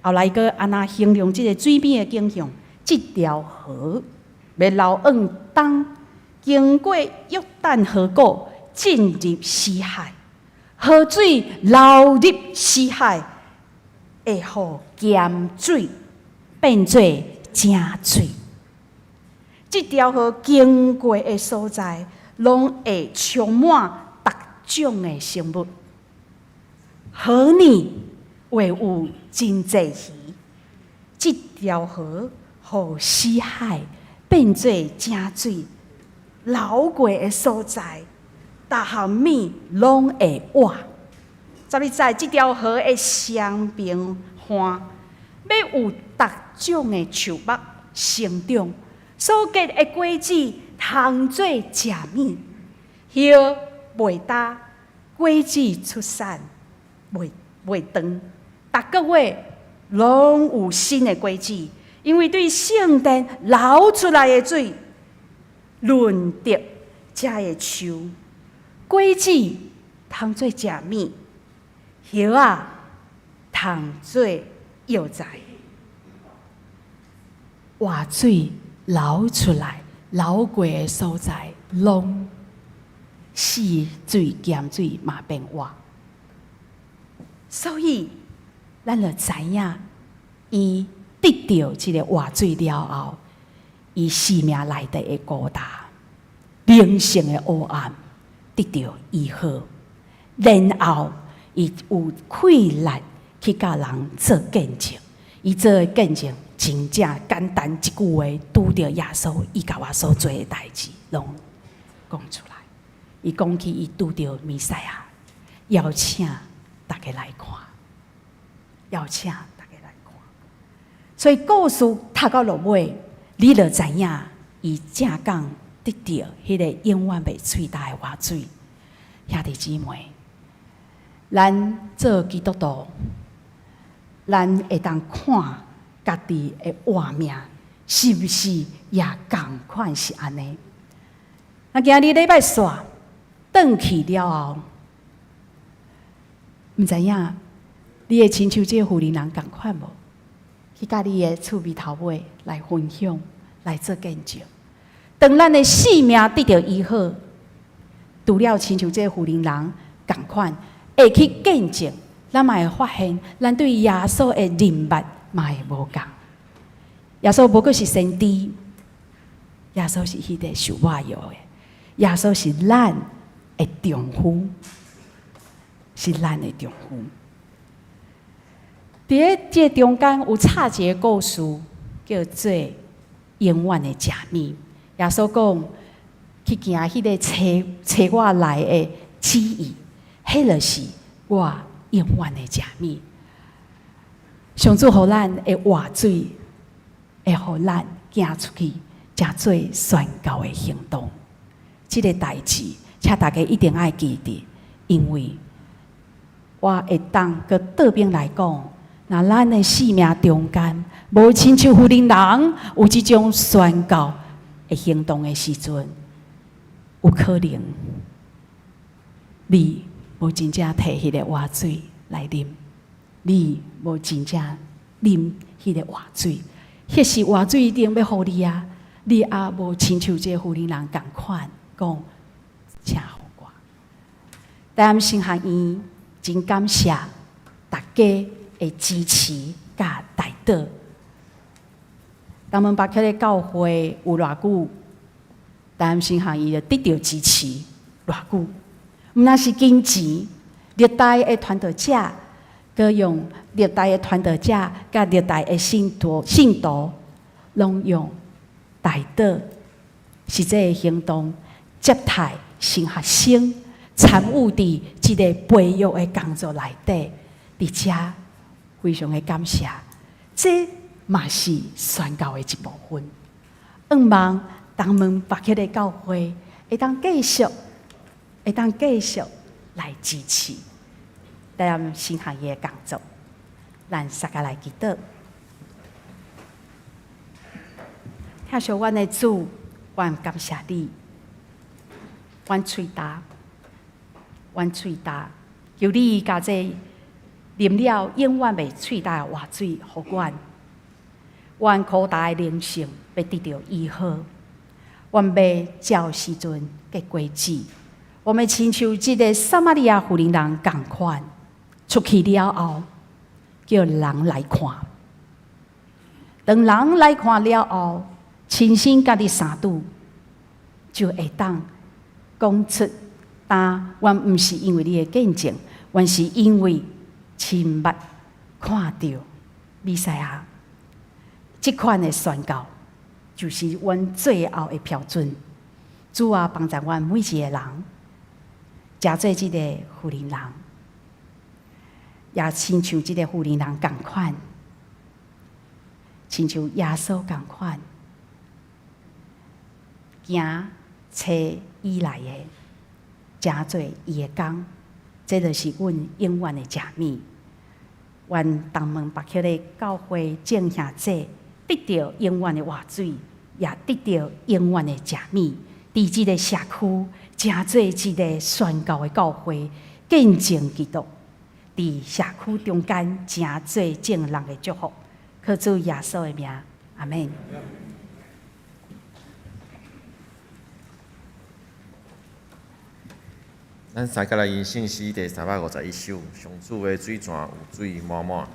後來閣按怎形容這个水邊的景象？這條河欲流往東，經過約旦河谷，進入死海。河水流入死海，會予鹹水變做井水。這條河經過的所在，攏會充滿逐種的生物。河裡會有真濟魚。這條河予死海變做井水，流過的所在，逐項物攏會活。12節，這條河的雙邊岸，欲有逐種的樹木生長，所結的果子通做食物，葉袂焦，果子出產袂斷，逐個月攏有新的果子，因為對聖殿流出來的水，潤澤遮的樹，果子通做食物，葉仔通做藥材，活水流出來，流過的所在，攏死水、鹹水嘛變活。所以，咱就知影，伊得著這个活水了後，伊生命內底的孤單、靈性的黑暗得著醫好，然後伊有氣力去佮人做見證。伊做的見證真正簡單一句話，拄著耶穌，伊共我所做的代誌，攏講出來。伊講起伊拄著彌賽亞，邀請大家來看，邀請大家來看。所以故事讀到落尾，你就知影伊正講得著彼个永遠袂喙焦的活水。兄弟姊妹，咱做基督徒，咱會當看家己的活命，是毋是也仝款是按呢？那今日禮拜煞轉去了後，毋知影你會親像這個婦人仝款無？去佮你的厝邊頭尾來分享，來做見證。當咱的性命得著醫好，除了親像這個婦人仝款，會去見證，咱嘛會發現，咱對耶穌的認捌嘛會無仝。耶穌無閣是先知，耶穌是彼个受抹油的，耶穌是咱的丈夫，是咱的丈夫。佇咧這个中間有插一个故事，叫做永遠的食物。耶穌講，去行彼个揣揣我來的旨意，彼就是我永遠的食物。上主予咱的活水，會予咱行出去，成做宣告的行動。這个代誌，請大家一定愛記得，因為我會當閣倒轉來講，若咱的生命中間無親像婦人人有這種宣告的行動的時陣，有可能你無真正提彼個活水來啉，你無真正啉彼個活水，彼是活水一定欲予你啊！你也無親像這個婦人人仝款講，請予我。台南神學院真感謝大家的支持佮代禱。東門北徛的教會有偌久，台南神學院就得著支持偌久。毋但是金錢，歷代的傳道者，閣用歷代的傳道者，佮歷代的信徒，信徒，攏用代禱實際的行動接待新學生參與佇這个培育的工作內底，佇遮非常的感謝，這嘛是宣教的一部分。向望東門北徛的教會會當繼續，會當繼續來支持台南神學院的工作。咱大家來祈禱，疼惜阮的主，阮感謝你，阮喙焦，阮喙焦，求你共這啉了永遠袂喙焦的活水，予阮，阮苦焦的靈性欲得著醫好，阮欲照時陣結果子，我們親像這个撒瑪利亞婦人人仝款，出去了後，叫人來看。當人來看了後，親身家己相拄，就會當講出：但阮毋是因為你的見證，阮是因為親目看著彌賽亞。這款的宣告，就是阮最後的標準。主啊，幫助阮每一个人，成做這个婦人人，也親像這个婦人人仝款，親像耶穌仝款，行揣伊來的，成做伊的工，這就是阮永遠的食物。願東門北徛的教會眾兄弟得著永遠的活水，也得著永遠的食物。佇這个社區，成做一个宣教的教會，見證基督。佇社區中間，成做眾人的祝福。靠主耶穌的名，阿們。咱三個來吟聖詩第351首，上主的水泉有水滿滿。主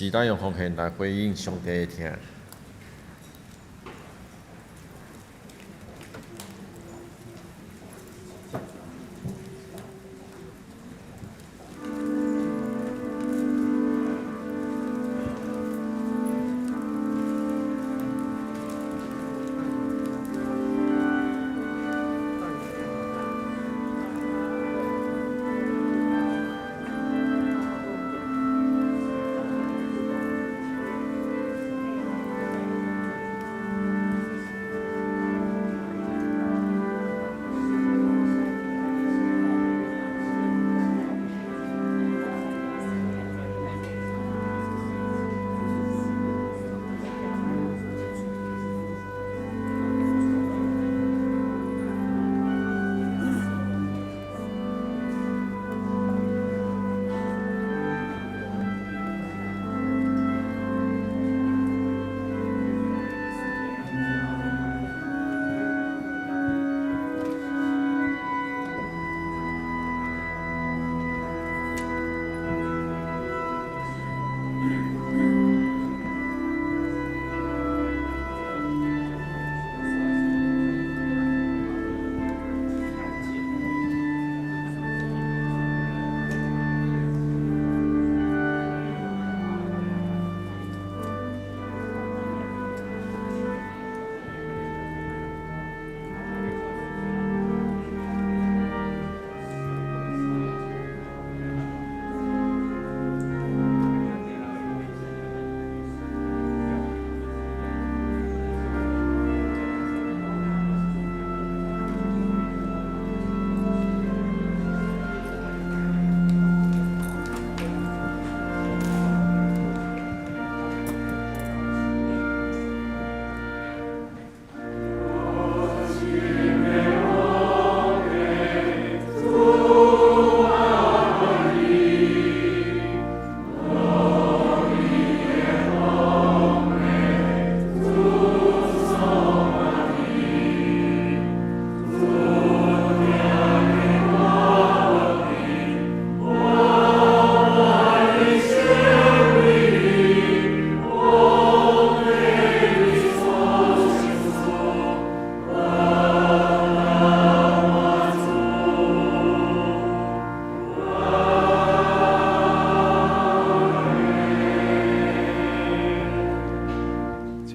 是咱用奉獻來回應上帝的疼。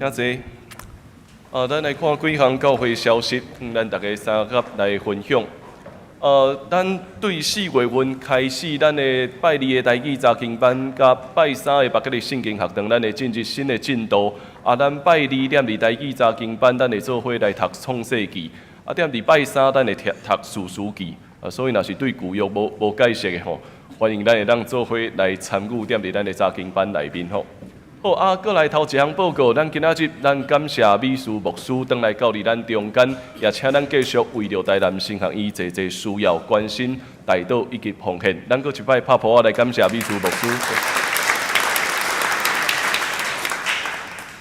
請坐。咱來看幾項教會消息，咱大家三合來分享。咱對4月份開始，咱的拜二的台語查經班，佮拜三的白吉利聖經學堂，咱會進入新的進度。啊，咱拜二踮佇台語查經班，咱會做伙來讀創世記。啊，踮佇拜三，咱會讀讀士師記。啊，所以若是對舊約無解釋的吼，歡迎咱會當做伙來參與踮佇咱的查經班內面吼。好啊，閣來頭一項報告，咱今仔日咱感謝美樹牧師轉來到佇咱中間，也請咱繼續為著台南神學院濟濟需要關心、代禱以及奉獻。咱閣一擺拍噗仔來感謝美樹牧師。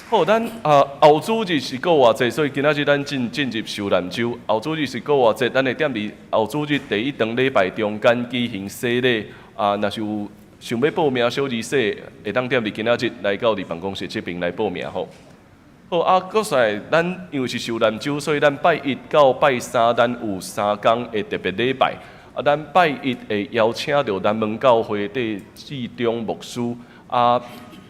好，咱啊後主日是復活節，所以今仔日咱進入受難週。後主日是復活節，咱會踮佇後主日第一堂禮拜中間舉行洗禮。啊，若是有想欲報名小兒洗，會當踮佇今仔日來到佇辦公室這爿來報名吼。好啊，閣煞咱因為是受難週，所以咱拜一到拜三，咱有三工的特別禮拜。啊，咱拜一會邀請著南門教會的志中牧師，啊，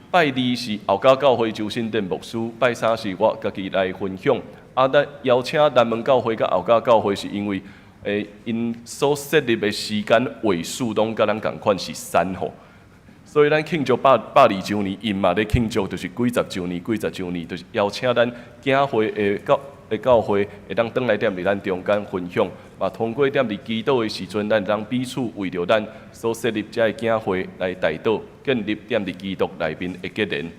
拜二是後家教會周新典牧師，拜三是我家己來分享。啊，咱邀請南門教會佮後家教會，是因為𪜶所設立的時間尾數攏佮咱仝款是三吼，所以咱慶祝120週年，𪜶嘛咧慶祝，就是幾十週年、幾十週年，就是邀請咱教會的教會會當轉來踮佇咱中間分享，嘛通過踮佇祈禱的時陣，咱會當彼此為著咱所設立這个教會來代禱，建立踮佇基督內面的結連。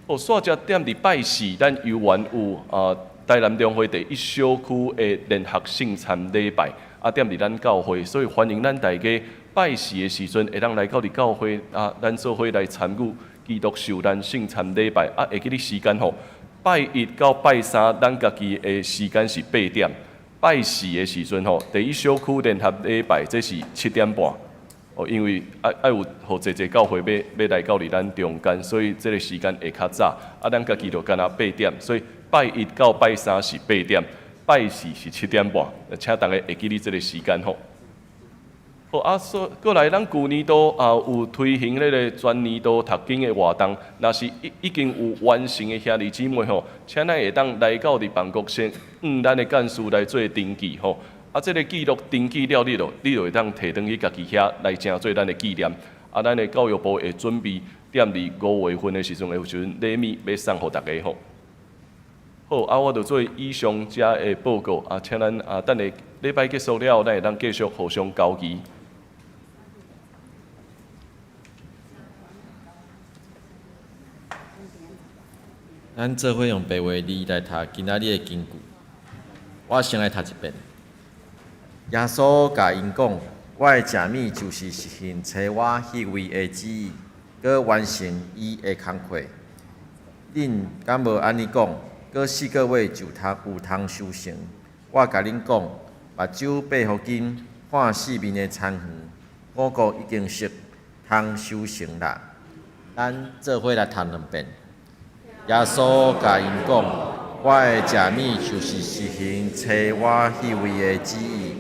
好，煞接踮佇拜四，咱猶原有啊。台南中會第一小區的聯合聖餐禮拜，啊，踮佇咱教會，所以歡迎咱大家拜四的時陣，會當來到佇教會啊，咱做伙來參與基督受難聖餐禮拜。啊，會記得時間吼，拜一到拜三，咱家己的時間是8點；拜四的時陣吼，第一小區聯合禮拜，這是7點半。哦，因為愛有予濟濟教會欲來到佇咱中間，所以這个時間會較早。啊，咱家己就干焦八點，所以拜一到拜三是八點，拜四是7點半。請逐家會記得這个時間吼。好啊，所閣來，咱舊年度也有推行彼个全年度讀經的活動，若是已經有完成的兄弟姊妹吼，請咱會當來到佇辦公室，向咱的幹事來做登記吼。啊，這个記錄登記了，你就會當提轉去家己遐來成做咱的紀念。啊，咱的教育部會準備踮佇5月份的時陣，會有一陣禮物欲送予逐家吼。好，啊，我就做以上遮的報告，啊，請咱啊，等下禮拜結束了後，咱會當繼續互相交誼。咱做伙用白話字來讀今仔日的經句。我先來讀一遍。耶穌共𪜶講：我的食物就是實行差我彼位的旨意，閣完成伊的工課。恁敢無按呢講？閣四个月就通有通收成？我共恁講，目睭擘予緊，看四面的田園，五穀已經熟，通收成啦。咱做伙來讀兩遍。耶穌共𪜶講：我的食物就是實行差我彼位的旨意，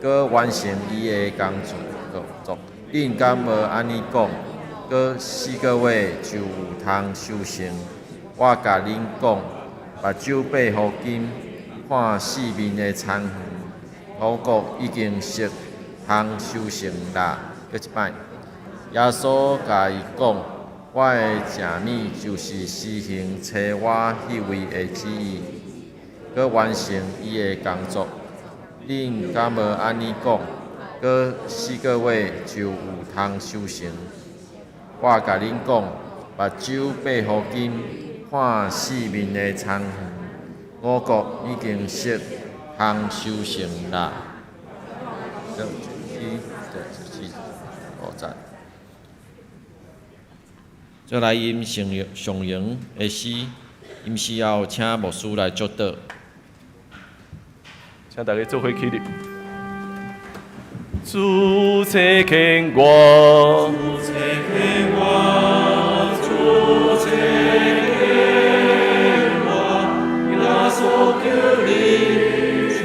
閣完成伊的工作。恁敢無按呢講？閣四个月就有通收成？我共恁講，目睭擘予緊，看四面的田園，五穀已經熟，通收成啦。閣一擺，耶穌共伊講：我的食物就是實行差我彼位的旨意，閣完成伊的工作。恁敢無按呢講？閣四个月就有通收成？我共恁講，目睭擘予緊，看四面的田園，五穀已經熟，通收成啦。一、四、五節。再來吟上榮的詩，吟詩後請牧師來祝禱。請大家做伙起立。主差遣我，主差遣我，主差遣我，耶穌求你差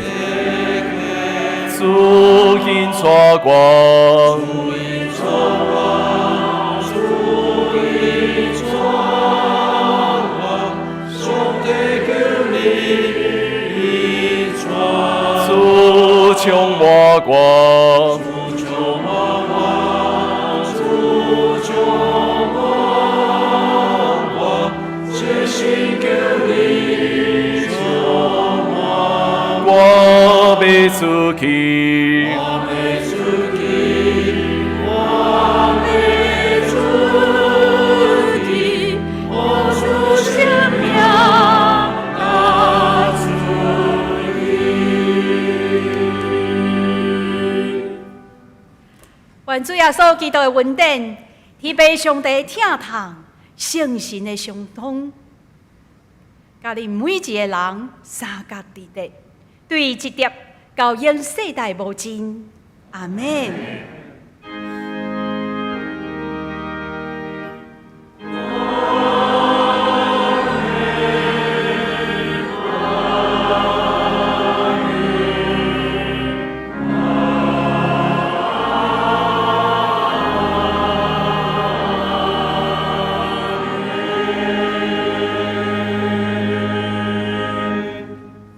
遣。主引帶我，主引帶我，主引帶我，上帝求你引帶。主充滿我，主充滿我，主充滿我，全心求你充滿。我欲出去，我欲出去，我欲出去，奉主聖名踏出去。願主耶穌基督的恩典，天父上帝疼痛，聖神的相通，佮恁每一個人相佮佇咧，對一直到永世代無盡。阿們。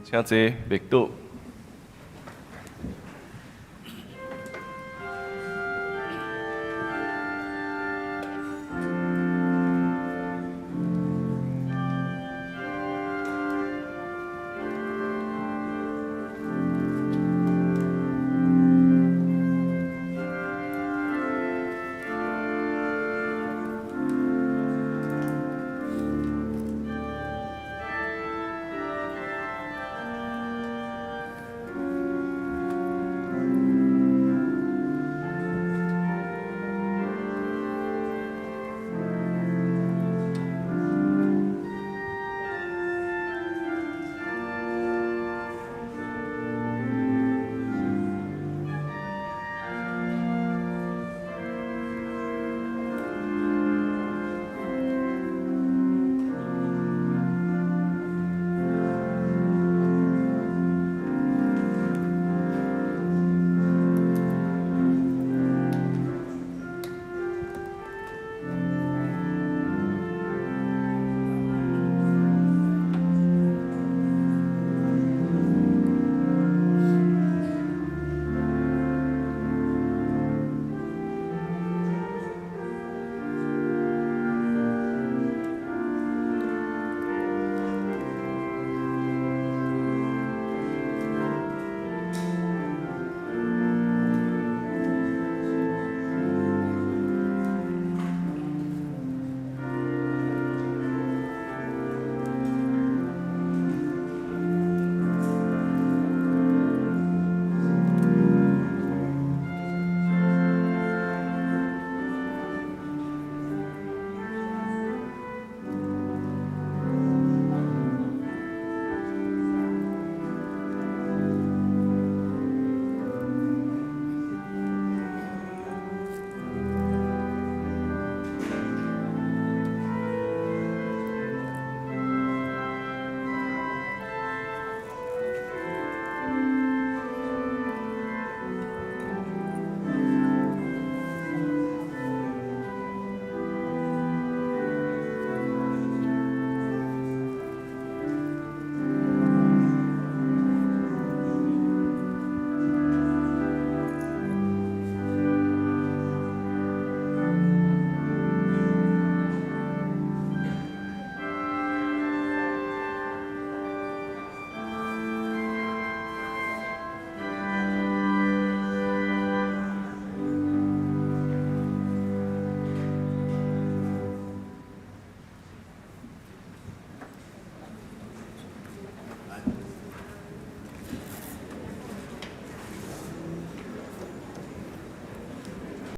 請坐，默禱。